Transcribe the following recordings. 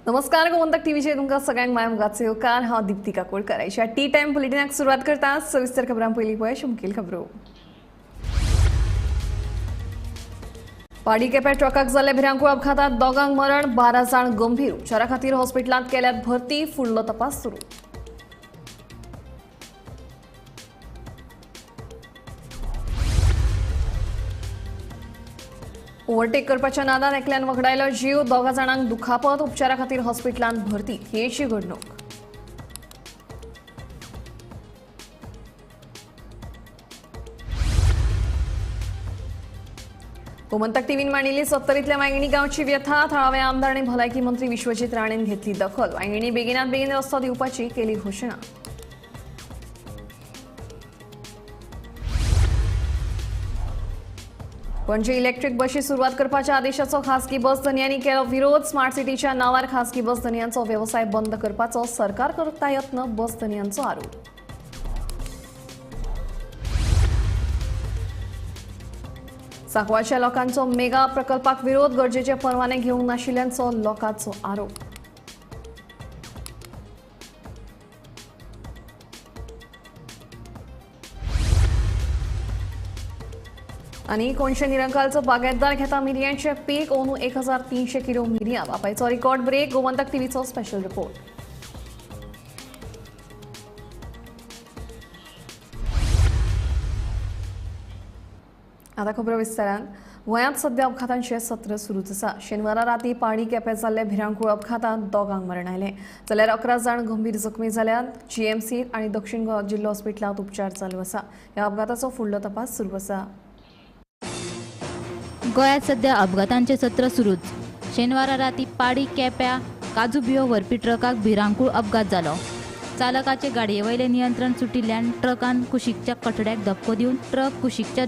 नमस्कार, गोमंतक टीव्हीचेर तुमकां सगळ्यांक माय मुखाचो येवकार. हांव दीप्ती काकोडकर. आयच्या टी टायम बुलेटिनाक सुरवात करता. सविस्तर खबरां पयलीं पळय मुखेल खबरो. पाडी केपें ट्रकाक जाल्ल्या भिरांकूळ अपघातात दोगांक मरण, 12 जाण गंभीर. उपचारा खातीर हॉस्पिटलांत केल्यात भरती. फुडलो तपास सुरू. ओव्हरटेक करपाच्या नादान एकल्यान वगडायलो जीव. दोगा जाणांक दुखापत. उपचारा खातीर हॉस्पिटलांत भरती. हेची घडणूक. गोमंतक टीव्हीन मांडिल्ली सत्तरींतल्या वांगिणी गांवची व्यथा. थळावे आमदार आनी भलायकी मंत्री विश्वजीत राणेन घेतली दखल. वांगिणी बेगिनात बेगीन रस्तो दिवपाची केली घोशणा. पणजे इलेक्ट्रीक बशी सुरवात करपाच्या आदेशाचो खासगी बस धनयांनी केलो विरोध. स्मार्ट सिटीच्या नावार खासगी बस धनयांचो वेवसाय बंद करपाचो सरकार करता यत्न, बस धनयांचो आरोप. सांकवाळच्या लोकांचो मेगा प्रकल्पाक विरोध. गरजेचे परवाने घेवंक नाशिल्ल्यांचो लोकांचो आरोप. आनी कोणशे निरंकालचो बागायतदार घेता मिरयांचें पीक. ओनू 1300 किलो मिरयां. बापायचो रिकॉर्ड ब्रेक. गोमंतक टीव्हीचो स्पेशल रिपोर्ट. आता खबरो विस्तारान. गोंयांत सध्या अपघातांचें सत्र सुरूच आसा. शेनवारा राती पाडी केपें जाल्ले भिरांकूळ अपघातांत दोगांक मरण आयलें, जाल्यार 11 जाण गंभीर जखमी जाल्यात. जीएमसीत आनी दक्षिण गोवा जिल्लो हॉस्पिटलांत उपचार चालू आसा. ह्या अपघाताचो फुडलो तपास सुरू आसा. गोंयांत सध्या अपघातांचें सत्र सुरूच. शेनवारा राती पाडी केप्या काजू बियो व्हरपी ट्रकाक भिरांकूळ अपघात जालो. चालकाचे गाडये वयलें नियंत्रण सुटिल्ल्यान ट्रकान कुशीकच्या कठड्याक धपको दिवन ट्रक कुशीकच्या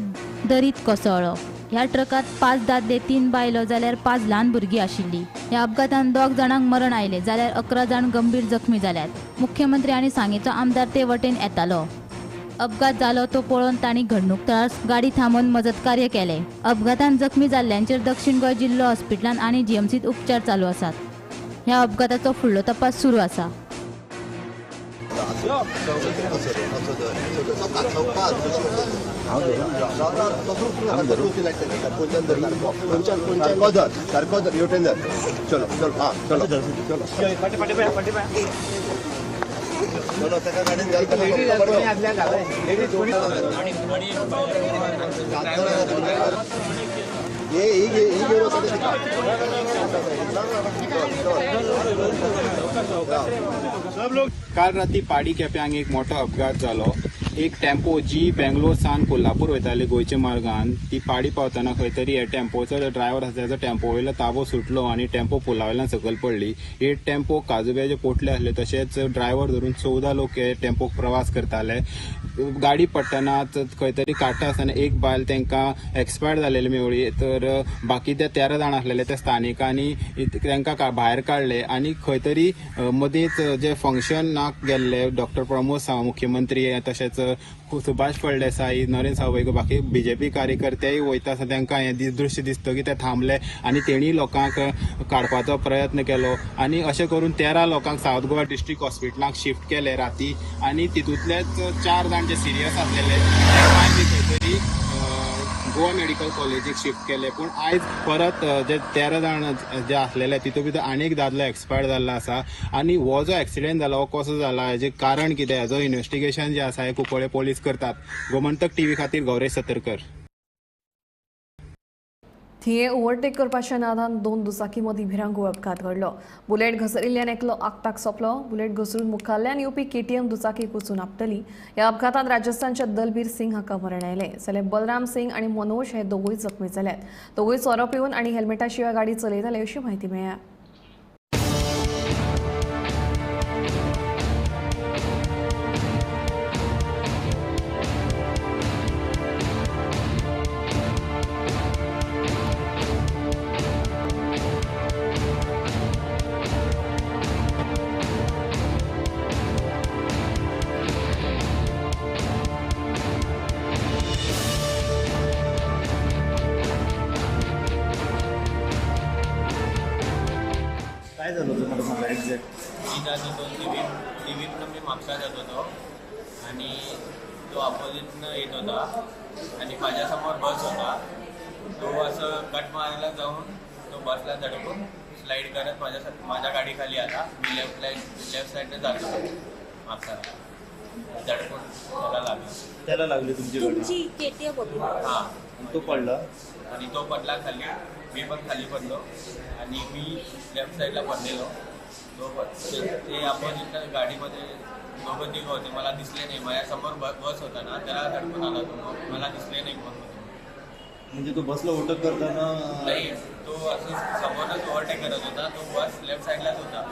दरीत कोसळ्ळो. ह्या ट्रकांत 5 दादले, 3 बायलो जाल्यार 5 ल्हान भुरगीं आशिल्लीं. ह्या अपघातान 2 जाणांक मरण आयलें जाल्यार 11 जाण गंभीर जखमी जाल्यात. मुख्यमंत्री आनी सांगेचो आमदार ते वटेन येतालो. अपघात जालो तो पळोवन तांणी घडणूक थळार गाडी थांबोवन मजत कार्य केलें. अपघातान जखमी जाल्ल्यांचेर दक्षिण गोंय जिल्लो हॉस्पिटलांत आनी जीएमसीत उपचार चालू आसात. ह्या अपघाताचो फुडलो तपास सुरू आसा. काल राती पाडी केप्यांक एक मोठो अपघात जालो. एक टेम्पो जी बेंगलोर सान कोल्हापूर वयताली गोंयच्या मार्गान, ती पाडी पावतना खंय तरी हे टेम्पोचो ड्रायव्हर आसा तेजो टेम्पो वयलो ताबो सुटलो आनी टेम्पो पुला वयल्यान सकयल पडली. हे टेम्पो काजूब्याचे पोटले आसले, तशेंच ड्रायव्हर धरून 14 लोक हे टेम्पोक प्रवास करताले. गाडी पडटना खंय तरी काडटा आसतना एक बायल तांकां एक्सपायर जालेली मेवळी, तर बाकी ते 13 जाण आसलेले त्या स्थानिकांनी तांकां भायर काडले आनी खंय तरी मदींच जे फंक्शनाक गेल्ले डॉक्टर प्रमोद सावंत मुख्यमंत्री, तशेंच सुभाष फळदेसाई, नरेंद्र सावयकर, बाकी बीजेपी कार्यकर्तेय वयता आसतना तांकां हें दृश्य दिसता की ते थांबले आनी तेणी लोकांक काडपाचो प्रयत्न केलो आनी अशें करून 13 लोकांक सावथ गोवा डिस्ट्रिक्ट हॉस्पिटलाक शिफ्ट केले राती आनी तितूंतलेच 4 जाण जे सिरियस आसलेले तांकां खंय तरी गोवा मेडिकल कॉलेजीक शिफ्ट केले. पूण आयज परत जे 13 जाण जे आसलेले तितूंत भितर आनी एक दादलो एक्सपायर जाल्लो आसा आनी हो जो एक्सिडेंट जालो हो कसो जाला हेजें कारण कितें हेजो इन्वेस्टिगेशन जें आसा हें कुंकळे पोलीस करतात. गोमंतक टीव्ही खातीर गौरेश सतरकर. थिये ओव्हरटेक करपाच्या नादान 2 दुचाकी मदीं भिरांकूळ अपघात घडलो. बुलेट घसरिल्ल्यान एकलो आकताक सोंपलो. बुलेट घसरून मुखाल्ल्यान येवपी केटीएम दुचाकी कुसून आपटली. ह्या अपघातांत राजस्थानच्या दलबीर सिंग हाका मरण आयलें, जाल्यार बलराम सिंग आनी मनोज हे दोगूय जखमी जाल्यात. दोगूय सोरो पिवन आनी हेल्मेटा शिवाय गाडी चलयताले अशी म्हायती मेळ्ळ्या. काय झालं होतं मला सांगा. एक्झॅक्ट? मी जात होतो थिवीमनं, मी म्हापसा जात होतो आणि तो अपोजिटनं येत होता आणि माझ्यासमोर बस होता. तो असं कट मारायला जाऊन तो बसला धडकून स्लाईड करत माझ्या गाडीखाली आला. मी लेफ्ट साईडनं जात होतो म्हापसाला, धडकून त्याला लागलं. त्याला लागली तुमची गाडी? तुमची केटीएम होती. हां. तो पडला आणि तो पडला खाली, मी पण खाली पडलो आणि मी लेफ्ट साईडला पडलेलो. तो ते अपोजिटला गाडीमध्ये दोघं तिघं होते, मला दिसले नाही. माझ्यासमोर बस होता ना, त्याला धडकून आला तो, मग मला दिसले नाही कोण होते. म्हणजे तो बसला ओव्हरटेक करताना? नाही, तो असं समोरच ओव्हरटेक करत होता. तो बस लेफ्ट साईडलाच होता.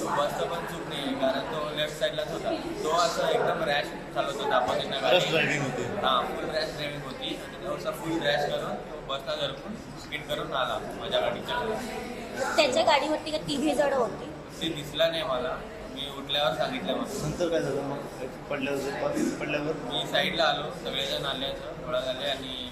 तो बसचं पण चूक नाही, कारण तो लेफ्ट साईडलाच होता. तो असं एकदम रॅश चालवत होता अपोजिटनं रश गाडी. ड्रायव्हिंग होते. हां, फुल रॅश ड्रायव्हिंग होती आणि तो असं फुल रॅश करून तो बसला धडकून स्किड करून आला माझ्या गाडीच्या. त्याच्या गाडीवरती का तिघे जण होते? ते दिसला नाही मला, मी उठल्यावर सांगितलं मला. नंतर काय झालं मग पडल्यावर पडल्यावर? मी साईडला आलो, सगळेजण आले, असं गोळा झाले आणि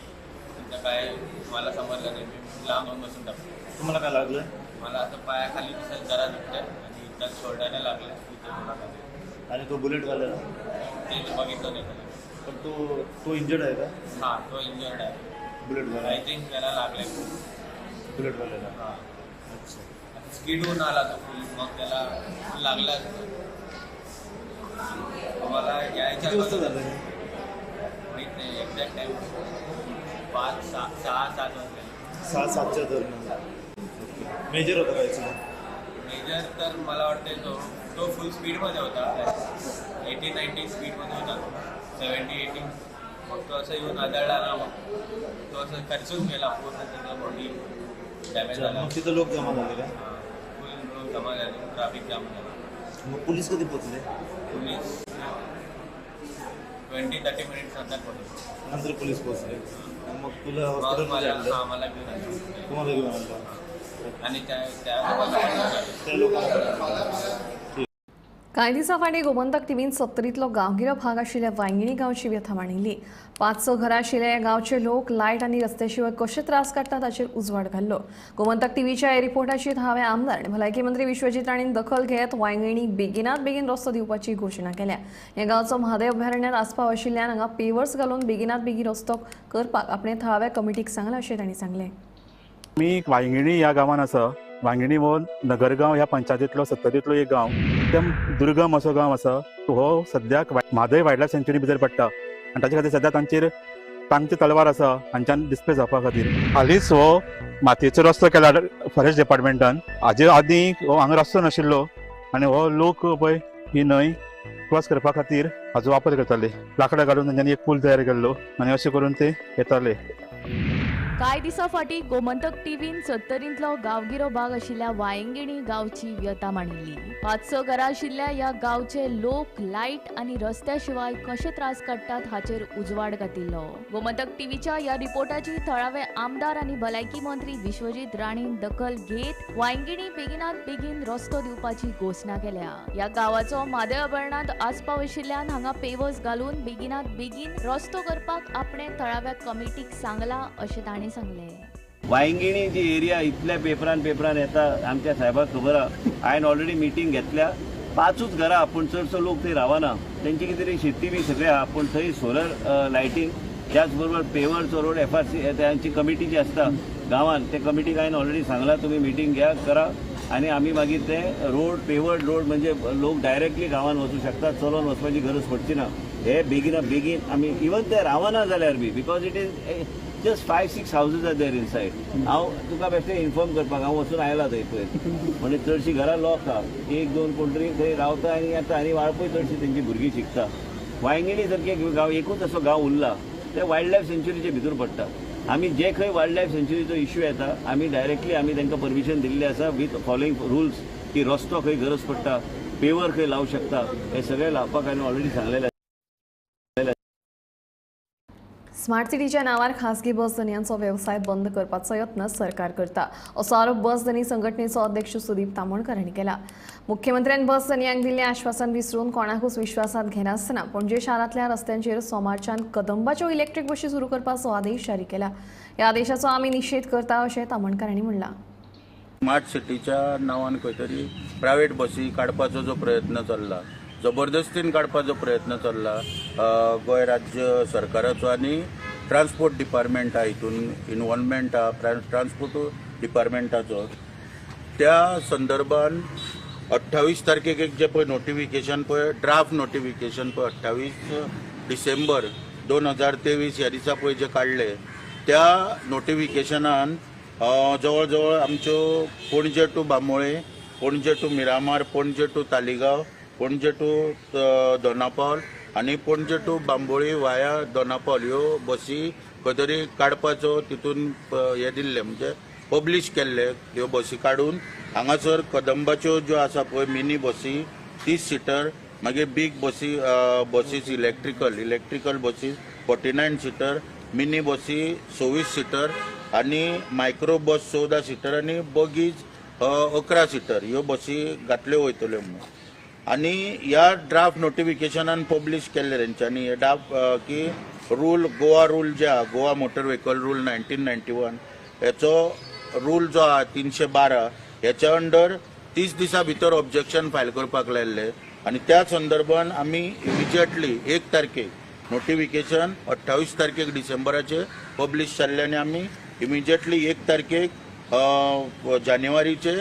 तिथं काय मला समजलं नाही. मी लांब जाऊन बसून टाकलो. तुम्हाला काय लागलं? मला असं पायाखाली तसं जरा दुखतंय आणि इथं शोल्डरला लागलं, इथं थोडा लागलं. आणि तो बुलेटवाल्याला? ते बघितलं नाही त्याला. पण तो तो इंजर्ड आहे का? हां, तो इंजर्ड आहे. बुलेटवाला? I think त्याला लागलंय. बुलेटवाल्याला? हां. अच्छा. स्किड होऊन आला तो फुल, मग त्याला लागला. मला यायच्या किती वाजता झालं हे? माहीत नाही एक्झॅक्ट टाईम, 5 6 7 वाजले. 6-7च्या दरम्यान. मेजर होता का ॲक्सिडेंट? मेजर तर मला वाटते तो तो फुल स्पीडमध्ये होता, 80-90 स्पीडमध्ये होता तो, 70-80. मग तो असं येऊन आदळला ना, मग तो असं खर्चून गेला पूर्ण, त्याचा बॉडी डॅमेज झाला. मग तिथं लोक जमा झाले का? फुल लोक जमा झाले, ट्रॅफिक जाम झाला. मग पोलीस कधी पोहोचले? पोलीस 20-30 मिनिट्स नंतर पोहोचले. नंतर पोलीस पोहोचले. मग तुला मग हॉस्पिटलमध्ये मला आणलं? हां, मला घेऊन आले. तुम्हाला घेऊन आणलं आणि त्या त्या लोकांना त्या लोकांना. कांय दिसां फाटीं गोमंतक टीव्हीन सत्तरींतलो गांवगिरो भाग आशिल्ल्या वांगिणी गांवची व्यथा मांडिल्ली. 5-6 घरां आशिल्ल्या ह्या गांवचे लोक लायट आनी रस्त्या शिवाय कशे त्रास काडटात ताचेर उजवाड घाल्लो. गोमंतक टीव्हीच्या ह्या रिपोर्टाची थळावे आमदार आनी भलायकी मंत्री विश्वजीत राणेन दखल घेत वांगिणीक बेगिनात बेगीन रस्तो दिवपाची घोशणा केल्या. ह्या गांवचो म्हादय अभयारण्यात आस्पाव आशिल्ल्यान हांगा पेवर्स घालून बेगिनात बेगीन रस्तो करपाक आपणे थळाव्या कमिटीक सांगलां अशें तांणी सांगलें. मी वांगिणी ह्या गांवान आसा. वांगिणी हो नगरगांव ह्या पंचायतींतलो सत्तरींतलो एक गांव, एकदम दुर्गम असो गांव आसा. हो सद्याक म्हादय वायल्ड लायफ सँच्युरी भितर पडटा आनी ताचे खातीर सद्या तांचेर तांची तलवार आसा हांच्यान डिस्प्ले जावपा खातीर. हालींच हो मातयेचो रस्तो केला फॉरेस्ट डिपार्टमेंटान. हाजे आदीं हो हांगा रस्तो नाशिल्लो आनी हो लोक पळय ही न्हंय क्रॉस करपा खातीर हाजो वापर करताले. लांकडां घालून तांच्यांनी एक पूल तयार केल्लो आनी अशें करून ते येताले. कांय दिसां फाटीं गोमंतक टीव्हीन सत्तरींतलो गांवगिरो भाग आशिल्ल्या वायंगिणी गांवची व्यथा मांडिल्ली. 5-6 घरां आशिल्ल्या ह्या गांवचे लोक लायट आनी रस्त्या शिवाय कशे त्रास काडटात हाचेर उजवाड घातिल्लो. गोमंतक टीव्हीच्या ह्या रिपोर्टाची थळावे आमदार आनी भलायकी मंत्री विश्वजीत राणेन दखल घेत वायंगिणी बेगिनात बेगीन रस्तो दिवपाची घोशणा केल्या. ह्या गांवाचो म्हादय अभयारण्यात आस्पाव आशिल्ल्यान हांगा पेवर्स घालून बेगिनात बेगीन रस्तो करपाक आपणे थळाव्या कमिटीक सांगला अशें तांणी सांगले. वायंगिणी जी एरिया इतल्या पेपरान पेपरान येता, आमच्या साहेबाक खबर आहा. हांवें ऑलरेडी मिटींग घेतल्या. 5च घरां, पूण चडसो लोक थंय रावना. तेंची कितें तरी शेती बी सगळें आहा, पूण थंय सोलर लायटींग, त्याच बरोबर पेवरचो रोड FRC त्यांची कमिटी जी आसता गांवान, ते कमिटीक हांवें ऑलरेडी सांगलां तुमी मिटींग घ्या करा आनी आमी मागीर ते रोड पेवर्ड रोड म्हणजे लोक डायरेक्टली गांवान वचूं शकता, चलोन वचपाची गरज पडची ना. हे बेगिना बेगीन आमी इवन ते रावना जाल्यार बी, because it is just 5-6 houses are there inside. हांव तुका बेश्टें इन्फॉर्म करपाक हांव वचून आयला थंय पयर, म्हणजे चडशीं घरां लॉक आहा. 1-2 कोण तरी थंय रावता आनी येता आनी वाळपय चडशी तेंची भुरगीं शिकता. वायंगिणी सारखे गांव एकूच असो गांव उरला, ते वायल्ड लायफ सँच्युरीचे भितर पडटा. आमी जे खंय वायल्ड लायफ सँच्युरीचो इश्यू येता, आमी डायरेक्टली आमी तांकां परमिशन दिल्लें आसा विथ फॉलोइंग रुल्स की रस्तो खंय गरज पडटा, पेवर खंय लावूं शकता, हे सगळें लावपाक हांवें ऑलरेडी सांगलेलें. स्मार्ट सिटीच्या नावार खासगी बस धनयांचो वेवसाय बंद करपाचो यत्न सरकार करता असो आरोप बस धनी संघटनेचो अध्यक्ष सुदीप तामोणकर हांणी केला. मुख्यमंत्र्यान बस धनयांक दिल्लें आश्वासन विसरून कोणाकूच विश्वासांत घेनासतना पणजे शारांतल्या रस्त्यांचेर सोमारच्यान कदंबाच्यो इलेक्ट्रीक बशी सुरू करपाचो आदेश जारी केला. ह्या आदेशाचो आमी निशेध करता अशें तामोणकर हांणी म्हणलां. स्मार्ट सिटीच्या नांवान खंय तरी प्रायवेट बसी काडपाचो जो प्रयत्न चल्ला, जबरदस्तीन काडपाचो प्रयत्न चल्ला गोंय राज्य सरकाराचो आनी ट्रान्सपोर्ट डिपार्टमेंटा हितून इन्वॉल्वमेंट आहा ट्रान्सपोर्ट डिपार्टमेंटाचो. त्या संदर्भान 28 तारखेक एक जे पळय नोटिफिकेशन पळय ड्राफ्ट नोटिफिकेशन पळय 28 डिसेंबर 2023 ह्या दिसा पळय जे काडले त्या नोटिफिकेशनान जवळ जवळ आमच्यो Panaji to Bambolim, Panaji to Miramar, Panaji to Taleigao, Panaji to Dona Paula आनी पणजे टू बांबोळी वाया दोनापावल ह्यो बसी खंय तरी काडपाचो तितून हे दिल्ले, म्हणजे पब्लीश केल्ले. ह्यो बसी काडून हांगासर कदंबाच्यो ज्यो आसा पळय मिनी बसी 30 सिटर, मागीर बीग बसी बसीस इलेक्ट्रिकल बसीस 49 सिटर, मिनी बसी 26 सिटर आनी मायक्रो बस 14 सिटर आनी बगीज 11 सिटर ह्यो बसी घातल्यो वयतल्यो म्हणून. आनी ह्या ड्राफ्ट नोटिफिकेशनान पब्लीश केल्ले तेंच्यांनी हे ड्राफ्ट की रूल गोवा रूल जे आहा गोवा मोटर व्हेकल रूल 1991 हेचो रूल जो आहा 312 हेच्या अंडर 30 दिसां भितर ऑब्जेक्शन फायल करपाक लायल्ले आनी त्या संदर्भान आमी इमिजिएटली 1 तारखेक नोटिफिकेशन 28 तारखेक डिसेंबराचे पब्लीश जाल्ले आनी आमी इमिजिएटली 1 तारखेक जानेवारीचे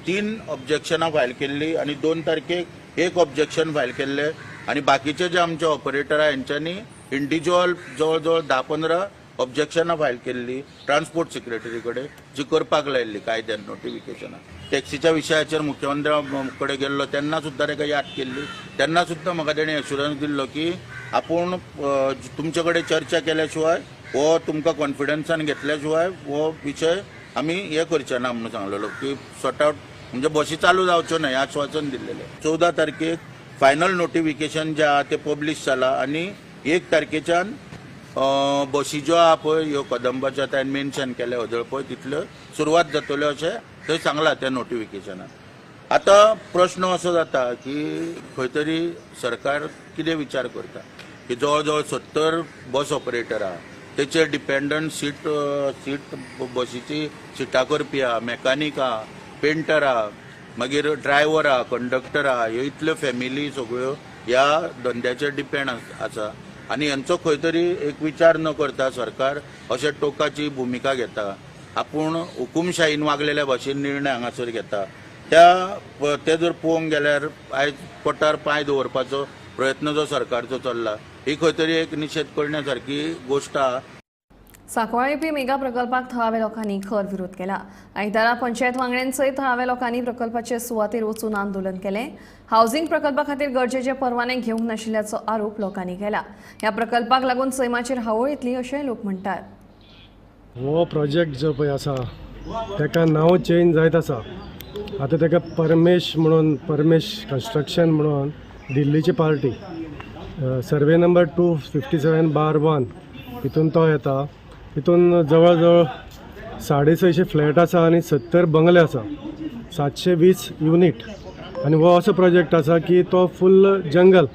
3 ऑब्जेक्शनां फायल केल्ली आनी 2 तारखेक 1 ऑब्जेक्शन फायल केल्ले आनी बाकीचे जे आमचे ऑपरेटर आहा हेंच्यांनी इंडिविज्युअल जवळ जवळ 10-15 ऑब्जेक्शनां फायल केल्ली ट्रान्सपोर्ट सेक्रेटरी कडेन जी करपाक लायिल्ली कायद्यान नोटिफिकेशनां. टॅक्सीच्या विशयाचेर मुख्यमंत्र्या कडेन गेल्लो तेन्ना सुद्दां ताका याद केल्ली, तेन्ना सुद्दां म्हाका तेणें एश्युरन्स दिल्लो की आपूण तुमचे कडेन चर्चा केल्या शिवाय हो तुमकां कॉन्फिडन्सान घेतल्या शिवाय हो विशय आमी हे करचे ना म्हणून सांगलेलो की सॉर्ट आवट म्हणजे बसी चालू जावच्यो न्हय आश्वासन दिल्लेलें. 14 तारखेक फायनल नोटिफिकेशन जें आहा तें पब्लीश जालां आनी 1 तारखेच्यान बसी ज्यो आहा पळय ह्यो कदंबाच्यो आतां हांवें मेन्शन केल्या हदळ पळय तितल्यो सुरवात जातल्यो अशें थंय सांगलां त्या नोटिफिकेशनान. आतां प्रश्न असो जाता की खंय तरी सरकार कितें विचार करता की जवळ जवळ 70 बस ऑपरेटर आहा तेचेर डिपेंडंट सीट बसीची सिटां करपी आहा, मॅकानीक आहा, पेंटर आहा, मागीर ड्रायव्हर आहा, कंडक्टर आहा, ह्यो इतल्यो फॅमिली सगळ्यो ह्या धंद्याचेर डिपेंड आसा आनी हेंचो खंय तरी एक विचार न करता सरकार अशे टोकाची भुमिका घेता, आपूण हुकुमशाहीन वागलेल्या भाशेन निर्णय हांगासर घेता. त्या ते जर पळोवंक गेल्यार आयज पोटार पांय दवरपाचो प्रयत्न जो सरकारचो चल्ला ही खंय तरी एक निशेध करण्या सारकी गोश्ट आहा. सांकवाळे पी मेगा प्रकल्पाक थळाव्या लोकांनी खर विरोध केला. आयतारा पंचायत वांगड्यांसयत थळाव्या लोकांनी प्रकल्पाचे सुवातेर वचून आंदोलन केलें. हावसिंग प्रकल्पा खातीर गरजेचे परवाने घेवंक नाशिल्ल्याचो आरोप लोकांनी केला. ह्या प्रकल्पाक लागून सैमाचेर हावळ येतली अशें लोक म्हणटात. हो प्रोजेक्ट जो पळय आसा ताका नांव चेंज जायत आसा. आतां ताका परमेश म्हणून, परमेश कन्स्ट्रक्शन म्हणून दिल्लीची पार्टी, सर्वे नंबर 257/1 हितून तो येता. तितून जवळ जवळ 650 फ्लॅट आसा आनी 70 बंगले आसा, 720 युनीट. आनी हो असो प्रोजेक्ट आसा की तो फुल जंगल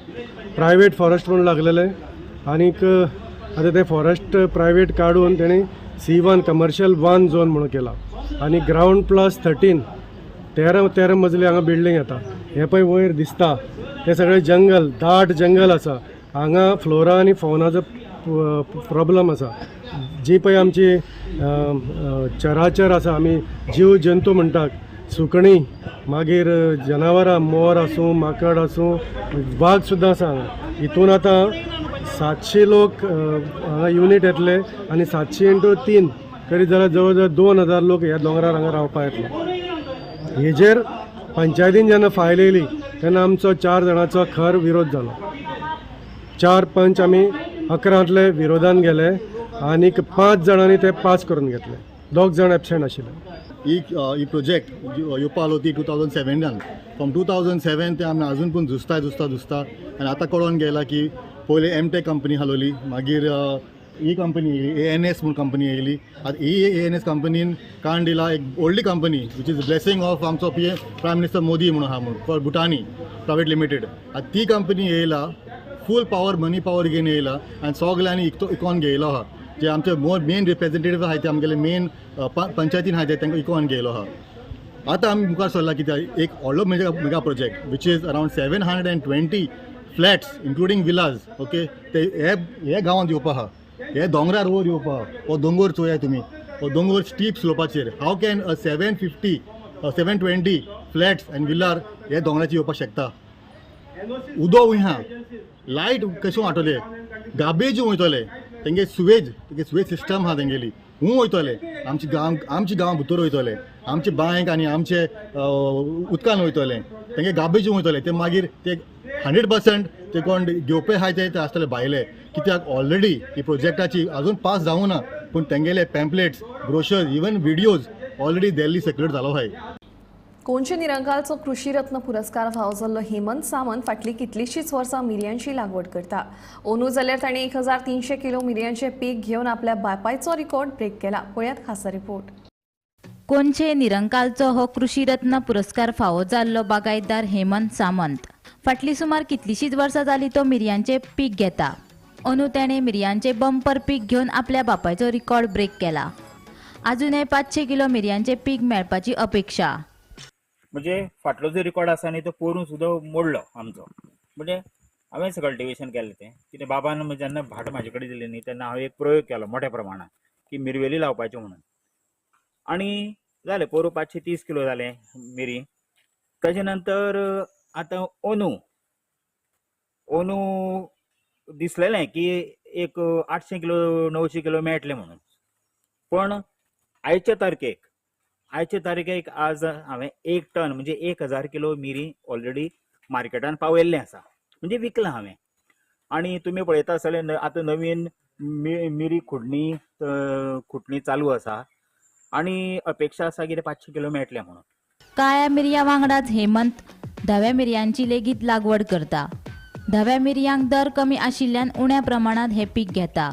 प्रायवेट फॉरेस्ट म्हणून लागलेले आनीक आतां ते फॉरेस्ट प्रायवेट काडून तेणी C1 commercial 1 zone म्हणून केला आनी ग्रावंड प्लस 13 13 मजली हांगा बिल्डींग येता. हें पळय वयर दिसता तें सगळें जंगल, दाट जंगल आसा. हांगा फ्लोरा आनी फौनाचो प्रॉब्लम आसा. जी पळय आमची चराचर आसा, आमी जीव जंतू म्हणटात, सुकणीं, मागीर जनावरां, मोर आसूं, माकड आसूं, वाग सुद्दां आसा हांगा. हितून आतां 700 लोक हांगा युनीट येतले आनी 700 इंटू 3 करीत जाल्यार जवळ जवळ 2000 लोक ह्या दोंगरार हांगा रावपाक येतले. हेजेर पंचायतीन जेन्ना फायल येयली तेन्ना आमचो 4 जाणांचो खर विरोध जालो. 4 पंच आमी 11 विरोधान गेले आनीक 5 जाणांनी ते पास करून घेतले, 2 जाण एबसेंट आशिल्ले. ही प्रोजेक्ट येवपा आलो ती 2007 फ्रॉम 2007 ते आमी अजून पूण झुजता झुजता झुजता आनी आतां कळोन गेला की पयलीं एमटेक कंपनी हालोवली, मागीर ही कंपनी ANS म्हूण कंपनी येयली. आतां ही ANS कंपनीन काण दिला एक व्हडली company which is blessing of आमचो प्रायम मिनिस्टर मोदी म्हणून आहा म्हणून फॉर भुटानी प्रायवेट लिमिटेड. आतां ती कंपनी येयला फूल पावर मनी पावर घेवन येयला आनी सगल्यांनी इकॉन घेयलो आहा. जे आमचे मोर मेन रिप्रेझेंटेटिव्ह आहाय ते आमगेले मेन पंचायतीन आहाय ते तांकां इकॉन घेयलो आहा. आतां आमी मुखार सरला कित्याक एक व्हडलो mega project which is around 720 flats including villas, okay, ते हे हे गांवांत येवपा आहा, हे दोंगरार वयर येवपा आहा. हो दोंगोर चोयात तुमी, हो दोंगोर steep स्लोपाचेर. How can a 750 720 flats and villar हे दोंगराचेर येवपाक शकता? उदक वयना, लायट कशें वांटोले, गार्बेज वयतले, तेंगे सुवेज, तेंगे सुवेज सिस्टम आहा तेंगेली, हूं वयतले, आमचे गांव, आमच्या गांवा भितर वयतले, आमचे बांयक आनी आमचे उदकान वयतले, तेंगे गार्बेज वयतले. ते मागीर ते 100% ते कोण घेवपे आहाय ते आसतले भायले, कित्याक ऑलरेडी ही प्रोजेक्टाची अजून पास जावं ना, पूण तेंगेले pamphlets, brochure, even videos already Delhi circulate जालो आहाय. कोनशे निरंकालचो कृषी रत्न पुरस्कार फावो जाल्लो हेमंत सामंत फाटलीं कितलींशींच वर्सां मिरयांची लागवड करता. अंदू जाल्यार ताणें 1300 किलो मिरयांचें पीक घेवन आपल्या बापायचो रिकॉर्ड ब्रेक केला. पळयात खासा रिपोर्ट. कोनशे निरंकालचो हो कृषी रत्न पुरस्कार फावो जाल्लो बागायतदार हेमंत सामंत फाटलीं सुमार कितलींशींच वर्सां जालीं तो मिरयांचें पीक घेता. अंदू ताणें मिरयांचें बंपर पीक घेवन आपल्या बापायचो रिकॉर्ड ब्रेक केला. आजुनय 500 किलो मिरयांचें पीक मेळपाची अपेक्षा. म्हणजे फाटलो जो रिकॉर्ड आसा न्ही तो पोरूं सुद्दां मोडलो आमचो. म्हणजे हांवेंच कल्टिवेशन केलें तें, कितें बाबान जेन्ना भाट म्हाजे कडेन दिलें न्ही तेन्ना हांवें एक प्रयोग केलो मोठ्या प्रमाणान की मिरवेली लावपाची म्हणून, आनी जालें पोरूं 530 किलो जालें मिरी. ताजे नंतर आतां अंदू अंदू दिसलेलें की एक 800 किलो 900 किलो मेळटलें म्हणून, पण आयच्या तारखेक आज हांवें 1 टन म्हणजे 1000 किलो मिरी ऑलरेडी मार्केटान पावयल्लें आसा, म्हणजे विकलां हांवें. आनी तुमी पळयता आसतले आतां नवीन मिरी खुडणी चालू आसा आनी अपेक्षा आसा कितें 500 किलो मेळटलें म्हणून. काळ्या मिरयां वांगडाच हेमंत धव्या मिरयांची लेगीत लागवड करता. धव्या मिरयांक दर कमी आशिल्ल्यान उण्या प्रमाणांत हें पीक घेता.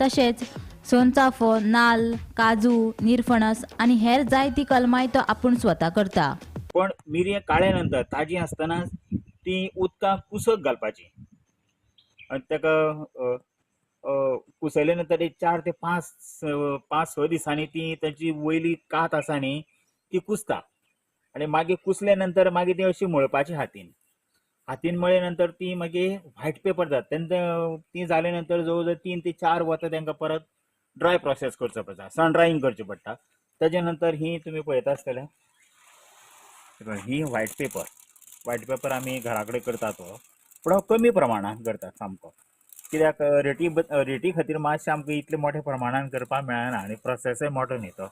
तशेंच सोनचाफो, नाल्ल, काजू, निरफणस आनी हेर जायती कलमाय तो आपूण स्वता करता. पण मिरयां काळ्या नंतर ताजी आसतना ती उदकां कुसक घालपाची आनी ताका कुसयले नंतर एक 4 ते 5-6 दिसांनी ती ताची वयली कात आसा न्ही ती कुसता आनी मागीर कुसले नंतर मागीर ती अशी मळपाची हातीन, हातीन मळ्ळे नंतर ती मागीर व्हायट पेपर जाता. तेन्ना ती जाले नंतर जवळ जवळ 3 ते 4 वतां तांकां परत ड्राय प्रोसेस करचो पडटा, सन ड्रायींग करचें पडटा. ताजे नंतर ही तुमी पळयता आसतले ही व्हायट पेपर, व्हायट पेपर आमी घरा कडेन करता तो, पूण कमी प्रमाणान करतात सामको, कित्याक रेटी खातीर मातशें आमकां इतले मोठ्या प्रमाणान करपाक मेळना आनी प्रोसेसय मोठो न्ही तो.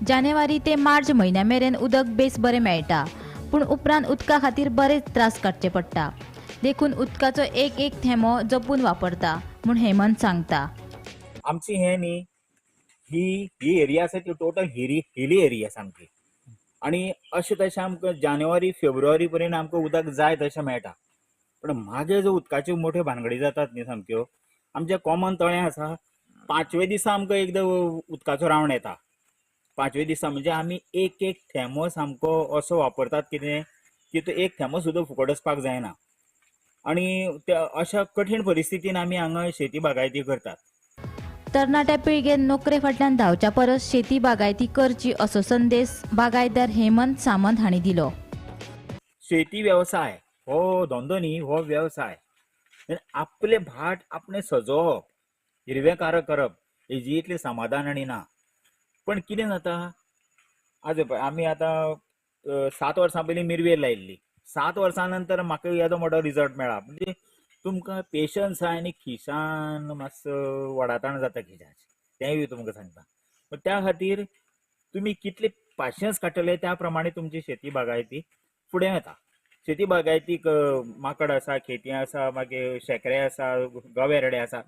जानेवारी ते मार्च म्हयन्या मेरेन उदक बेस बरें मेळटा, पूण उपरांत उदका खातीर बरेच त्रास काडचे पडटा. देखून उदकाचो एक एक थेंबो जपून वापरता म्हूण हेमंत सांगता. आमची हें न्ही ही ही एरिया आसा ती टोटल हिली एरिया सामकी, आनी अशें तशें आमकां जानेवारी फेब्रुवारी पर्यंत आमकां उदक जाय तशें मेळटा, पूण मागीर जो उदकाच्यो मोठ्यो भानगडी जातात न्ही सामक्यो, आमचें कॉमन तळें आसा, 5व्या दिसा आमकां एकदां उदकाचो रावंड येता. 5व्या दिसा म्हणजे आमी एक एक थेंबो सामको असो वापरतात कितें की तो एक थेंबो सुद्दां फुकट वचपाक जायना, आनी त्या अशा कठीण परिस्थितीन आमी हांगा शेती बागायती करतात. तरणाट्या पिळगेन नोकरे फाटल्यान धांवच्या परस शेती बागायती करची असो संदेश बागायतदार हेमंत सामंत हांणी दिलो. शेती वेवसाय हो धंदो न्ही, हो वेवसाय. आपले भाट आपणे सजोवप, हिरवेकार करप हेजी इतलें समाधान आनी ना. पण कितें जाता आज आमी आतां 7 वर्सां पयलीं मिरवेर लायिल्ली, 7 वर्सां नंतर म्हाका येदो मोठो रिजल्ट मेळ्ळा. म्हणजे तुमकां पेशन्स आहा आनी खिशान मातसो वडाताण जाता खिशाची, तेंय बी तुमकां सांगता. पण त्या खातीर तुमी कितले पाशयेंस काडटले त्या प्रमाणे तुमची शेती बागायती फुडें वता. शेती बागायतीक माकड आसा, खेती आसा, मागीर शेंकरे आसा, गवे रेडे आसा,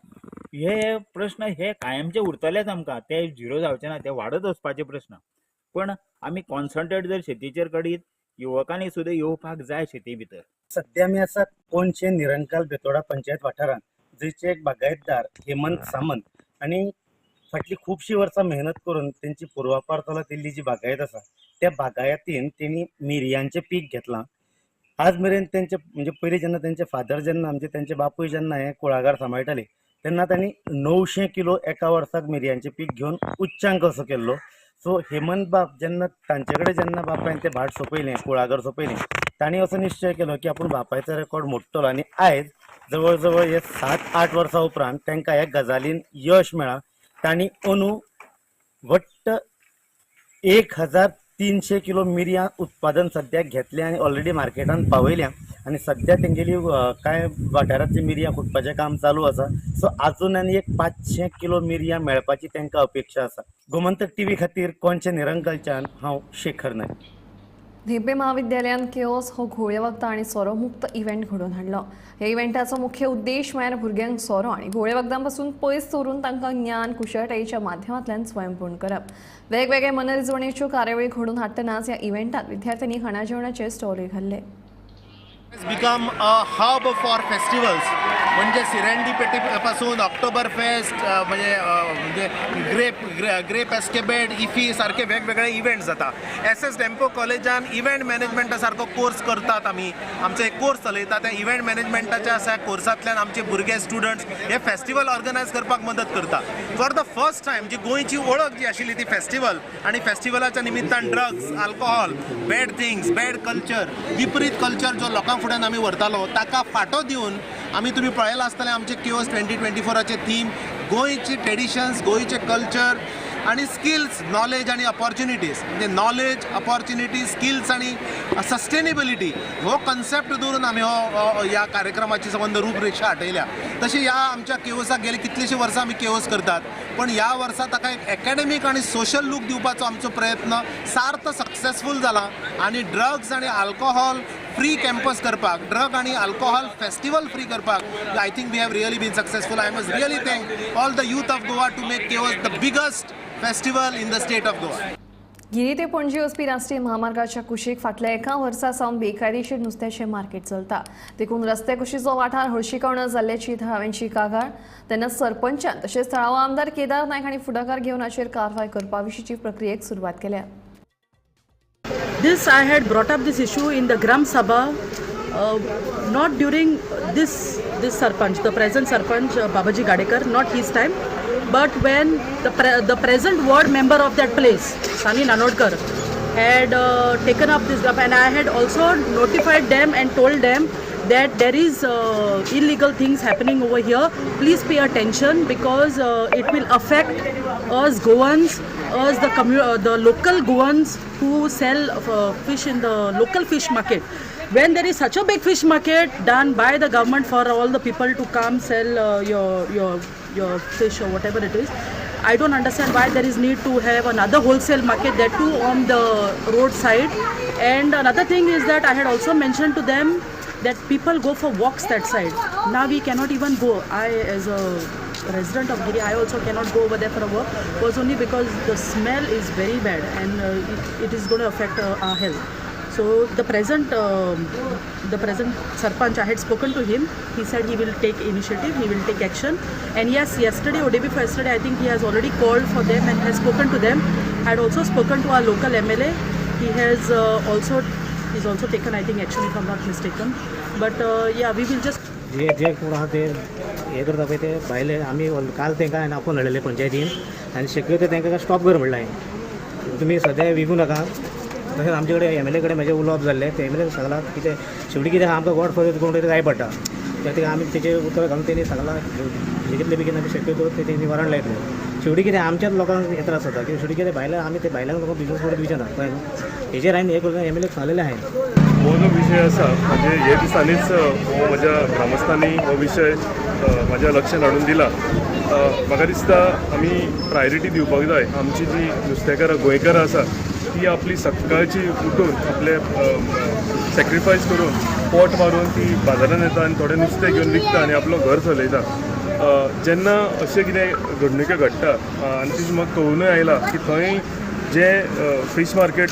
हे प्रश्न हे कायमचे उरतलेच आमकां, ते झिरो जावचे ना, ते वाडत वचपाचे प्रश्न. पण आमी कॉन्सन्ट्रेट जर शेतीचेर करीत युवकांनी सुद्दां येवपाक जाय शेती भितर. सध्या आमी आसा कोनशे निरंकाल बेतोडा पंचायत वाठारांत, जंयचे एक बागायतदार हेमंत सामंत आनी फाटलीं खुबशीं वर्सां मेहनत करून तेंची पुर्वापार चलत येयल्ली जी बागायत आसा त्या बागायतीन तेणी मिरयांचें पीक घेतलां. आज मेरेन तेंचे म्हणजे पयलीं जेन्ना तेंचे फादर जेन्ना आमचे तेंचे बापूय जेन्ना हें कुळागर सांबाळटाले तेन्ना तांणी 900 किलो एका वर्साक मिरयांचें पीक घेवन उच्चांक असो केल्लो. सो हेमंत बाब जेन्ना तांचे कडेन जेन्ना बापायन तें भाट सोंपयलें, कुळागर सोंपयलें, तांणी असो निश्चय केलो की आपूण बापायचो रेकॉर्ड मोडटलो आनी आयज जवळ जवळ हे 7-8 वर्सां उपरांत तांकां ह्या गजालीन यश मेळ्ळां. तांणी अंदू वट्ट 1300 किलो मिरयां उत्पादन सद्याक घेतलें आनी ऑलरेडी मार्केटान पावयल्या आनी सद्या तेंगेली कांय वाठारांतली मिरयां खुटपाचें काम चालू आसा. सो आजून आनी एक 500 किलो मिरयां मेळपाची तांकां अपेक्षा आसा. गोमंतक टीव्ही खातीर कोनशें निरंकलच्यान हांव शेखर नायक. धेंपे महाविद्यालयान केओस हो घोळे वखदां आनी सोरो मुक्त इव्हेंट घडोवन हाडलो. ह्या इव्हेंटाचो मुख्य उद्देश म्हळ्यार भुरग्यांक सोरो आनी घोळे वखदां पासून पयस दवरून तांकां ज्ञान कुशळटायेच्या माध्यमांतल्यान स्वयंपूर्ण करप. वेगवेगळे मनरिजवणेच्यो कार्यावळी घडोवन हाडटनाच ह्या इव्हेंटात विद्यार्थ्यांनी खाणा जेवणाचे स्टॉलूय घाल्ले. Become a hub for festivals, म्हणजे सिरेंडीपेटी पासून ऑक्टोबर फेस्ट, म्हणजे म्हणजे ग्रेप एस्केबेड, इफी सारखे वेगवेगळे इव्हेंट्स जाता. एस एस डेम्पो कॉलेजान इव्हेंट मॅनेजमेंटा सारको कोर्स करतात. आमी आमचो एक कोर्स चलयता. त्या इव्हेंट मॅनेजमेंटाच्या अशा कोर्सांतल्यान आमचे भुरगे, स्टुडंट्स हे फेस्टिवल ऑर्गनायज करपाक मदत करता. फॉर the first time जी गोंयची वळख जी आशिल्ली ती फेस्टिवल आनी फेस्टिवलाच्या निमित्तान drugs, alcohol, bad things, bad culture, विपरीत कल्चर जो लोकां फुड्यान आमी व्हरतालो ताका फाटो दिवन आमी, तुमी पळयलां आसतलें, आमचे केओस 2024आचे थीम गोंयची ट्रेडिशन्स, गोंयचे कल्चर आनी स्किल्स, नॉलेज आनी ऑपॉर्च्युनिटीज, म्हणजे नॉलेज, ऑपॉर्च्युनिटीज, स्किल्स आनी सस्टेनेबिलिटी हो कन्सेप्ट दवरून आमी हो ह्या कार्यक्रमाची संबंद रूपरेशा हाटयल्या. तशी ह्या आमच्या केओसाक गेली कितलींशीं वर्सां आमी केओस करतात, पण ह्या वर्सा ताका एक एकॅडमीक आनी सोशल लूक दिवपाचो आमचो प्रयत्न सार्थ सक्सेसफूल जाला आनी ड्रग्स आनी अल्कोहोल फ्री कॅम्पस करपाक, ड्रग आनी अल्कोहोल फेस्टिवल फ्री करपाक I think we have really been successful. I must really thank all the youth of Goa to make Chaos the biggest festival in the state of Goa. Giri ते पणजी वचपी राष्ट्रीय महामार्गाच्या कुशीक फाटल्या एका वर्सा सावन बेकायदेशीर नुस्त्याचें मार्केट चलता. देखून रस्त्या कुशीचो वाठार हळशिकावणो जाल्ल्याची थळाव्यांची कागाळ. तेन्ना सरपंचान तशेंच थळावो आमदार केदार नायक हांणी फुडाकार घेवन हाचेर कारवाय करपा विशींची प्रक्रियेक सुरवात केल्या. This I had brought up this issue in the Gram Sabha, not during this sarpanch, the present sarpanch, Babaji Gadekar, not his time, but when the present ward member of that place, Sani Nanodkar, had taken up this and I had also notified them and told them that there is illegal things happening over here. Please pay attention because it will affect us Goans, us the local Goans who sell fish in the local fish market. When there is such a big fish market done by the government for all the people to come sell your fish or whatever it is, I don't understand why there is need to have another wholesale market, that too on the roadside. And another thing is that I had also mentioned to them that people go for walks that side. Now we cannot even go. I, as a resident of Giri, I also cannot go over there for a walk. Was only because the smell is very bad and it is going to affect our health. So the present sarpanch, I had spoken to him. He said he will take initiative, he will take action. And yes, yesterday or day before yesterday, I think he has already called for them and has spoken to them. I had also spoken to our local MLA. He's also taken, I think, action if I'm not mistaken. But yeah, we will just जे जे कोण आहा ते हे करता पळय ते भायले. आमी काल तांकां हांवें आपोवन हाडलेले पंचायतीन आनी शक्यतो तांकां स्टॉप कर म्हणलां हांवें, तुमी सद्या विकूं नाका. तशेंच आमचे कडेन एमएलए कडेन म्हाजें उलोवप जाल्लें. ते एमएलए सांगलां कितें, शेवटी कितें आहा, आमकां गॉड फॉर कोण तरी जाय पडटा. त्या खातीर आमी तेजेर उतर घालून तेणी सांगलां, कितले बेगीन आमी शक्यतो ते तेणी निवारण लायतले. शेवटी कितें, आमच्याच लोकांक हे त्रास जाता की शेवटी कितें, भायल्या आमी ते भायल्यांक लोकांक बिजनस करूंक दिवचे ना, कळ्ळें न्हू. हेजेर हांवें हें करून एमएलएक सांगलेलें हांवें. हो जो विशय आसा, म्हणजे हे दिसांनीच हो म्हज्या ग्रामस्थांनी हो विशय म्हाज्या लक्षांत हाडून दिला. म्हाका दिसता आमी प्रायोरिटी दिवपाक जाय. आमची जी नुस्तेकारां, गोंयकारां आसा, ती आपली सकाळची उठून आपले सॅक्रिफायस करून, पोट मारून ती बाजारान येता आनी थोडें नुस्तें घेवन विकता आनी आपलो घर चलयता. जेन्ना अशें कितें घडणुक्यो घडटा आनी ती म्हाका कळुनूय आयला की थंय जे फीश मार्केट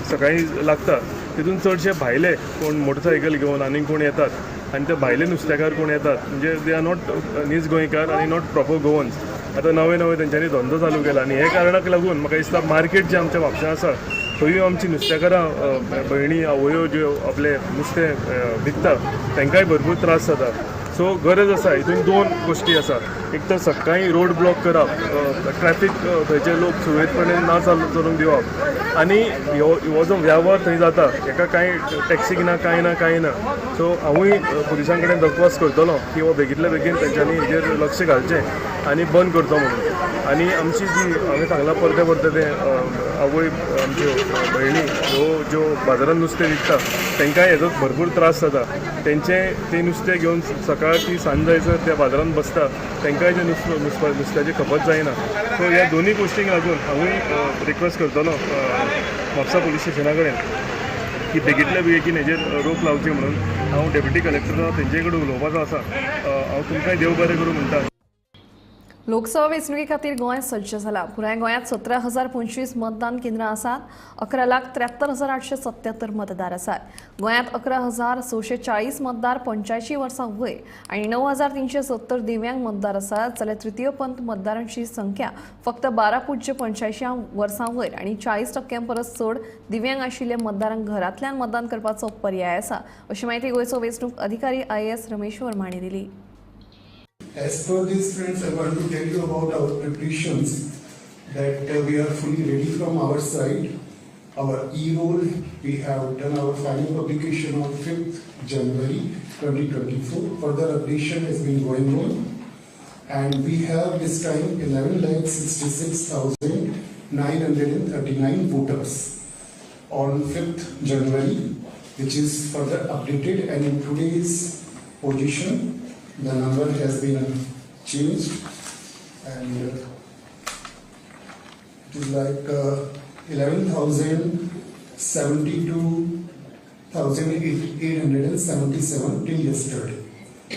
सकाळीं लागता तितून चडशे भायले कोण मोटरसायकल घेवन आनीक कोण येतात आनी ते भायले नुस्तेकार कोण येतात, म्हणजे they are not नीज गोंयकार आनी not proper Goans. आतां नवे नवे तेंच्यांनी धंदो चालू केला आनी हे कारणाक लागून म्हाका दिसता मार्केट जें आमच्या म्हापश्यां आसा थंयूय आमची नुस्तेकारां, भयणी, आवयो ज्यो आपलें नुस्तें विकता तांकांय भरपूर त्रास जाता. सो गरज आसा हितून दोन गोश्टी आसा, एक तर सकाळीं रोड ब्लॉक करप, ट्रॅफिक थंयचे लोक सुरळीतपणे ना चलोवंक दिवप आनी हो जो वेव्हार थंय जाता हेका कांय टॅक्सीक ना कांय ना कांय ना. सो हांवूय पुलिसां कडेन दरख्वास्त करतलो की हो बेगींतल्या बेगीन तेंच्यांनी हेजेर लक्ष घालचें आनी बंद करचो म्हणून. आनी आमची जी हांवें सांगलां परते परते तें आवय आमच्यो भयणी ह्यो ज्यो बाजारान नुस्तें विकता तांकांय हेजो भरपूर त्रास जाता. तेंचें तें नुस्तें घेवन सकाळ ती सांज जायसर त्या बाजारान बसता, तांकांय जें नुस्त्याची खपत जायना. सो ह्या दोनूय गोश्टींक लागून हांवूय रिक्वेस्ट करतलो म्हापसा पुलीस स्टेशना कडेन की बेगींतल्या बेगीन हेजेर रोक लावची म्हणून. हांव डेप्युटी कलेक्टर तेंचे कडेन उलोवपाचो आसा. हांव तुमकांय देव बरें करूं म्हणटा. लोकसभा वेंचणुके खातीर गोंय सज्ज जाला. पुराय गोंयांत 17,025 मतदान केंद्रां आसात. 11,73,877 मतदार आसात. गोंयांत 11,640 मतदार 85 वर्सां वयर आनी 9,370 दिव्यांग मतदार आसात. जाल्यार तृतीय पंथ मतदारांची संख्या फक्त 12.85 वर्सां वयर आनी 40% परस चड दिव्यांग आशिल्ल्या मतदारांक घरांतल्यान मतदान करपाचो पर्याय आसा, अशी म्हायती गोंयचो वेंचणूक अधिकारी IAS Ramesh Verma हांणी दिली. As per this, friends, I want to tell you about our preparations that we are fully ready from our side. Our e-roll, we have done our final publication on 5th January 2024. Further updation has been going on, and we have this time 11,66,939 voters on 5th January, which is further updated, and in today's position, the number has been changed, and it is like 11,072,877 till yesterday.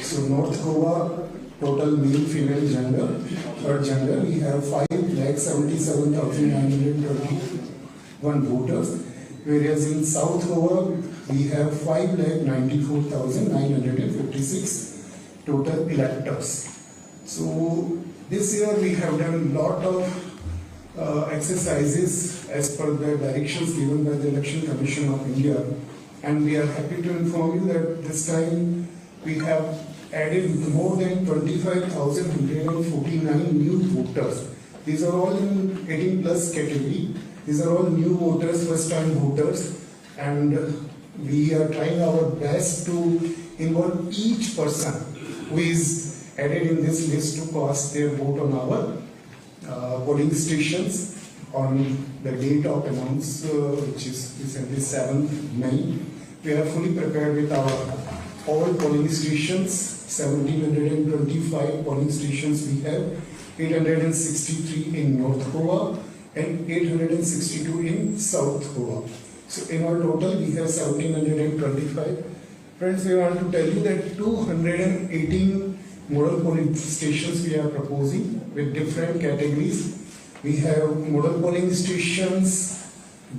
So North Goa total male female gender, third gender, we have 5,77,921 voters, whereas in South Goa we have 5,94,956 total electors. So this year we have done lot of exercises as per the directions given by the Election Commission of India, and we are happy to inform you that this time we have added more than 25,149 new voters. These are all in 18 plus category. These are all new voters, first time voters, and we are trying our best to involve each person who is added in this list to cast their vote on our polling stations on the date of announce, which is recently 7th May. We are fully prepared with our all polling stations. 1,725 polling stations we have, 863 in North Goa and 862 in South Goa. So in all total we have 1,725. Friends, we want to tell you that 218 model polling stations we are proposing with different categories. We have model polling stations,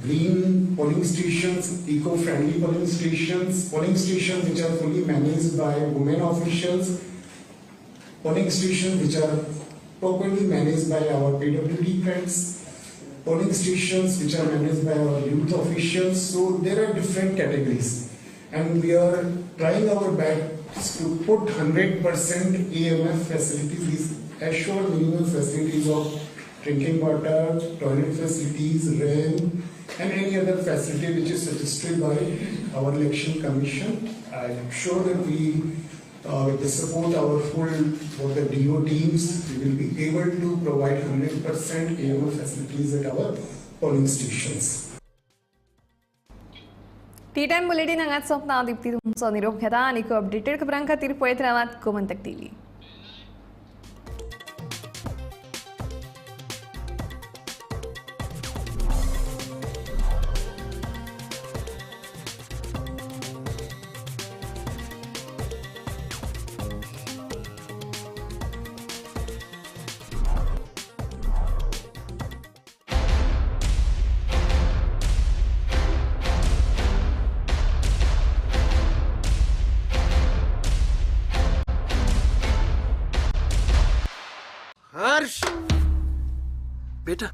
green polling stations, eco-friendly polling stations which are fully managed by women officials, polling stations which are properly managed by our PWD friends, polling stations which are managed by our youth officials. So there are different categories, and we are trying our best to put 100% AMF facilities, these assured minimum facilities of drinking water, toilet facilities, ramp, and any other facility which is suggested by our Election Commission. I am sure that we, with the support our full for the DO teams, we will be able to provide 100% AMF facilities at our polling stations. Tea time bulletin हांगाच सोंपता. दीप्ती तुमचो निरोप घेता आनी updated खबरां खातीर पळयत रावात गोमंतक टीव्ही. हर्ष बेटा।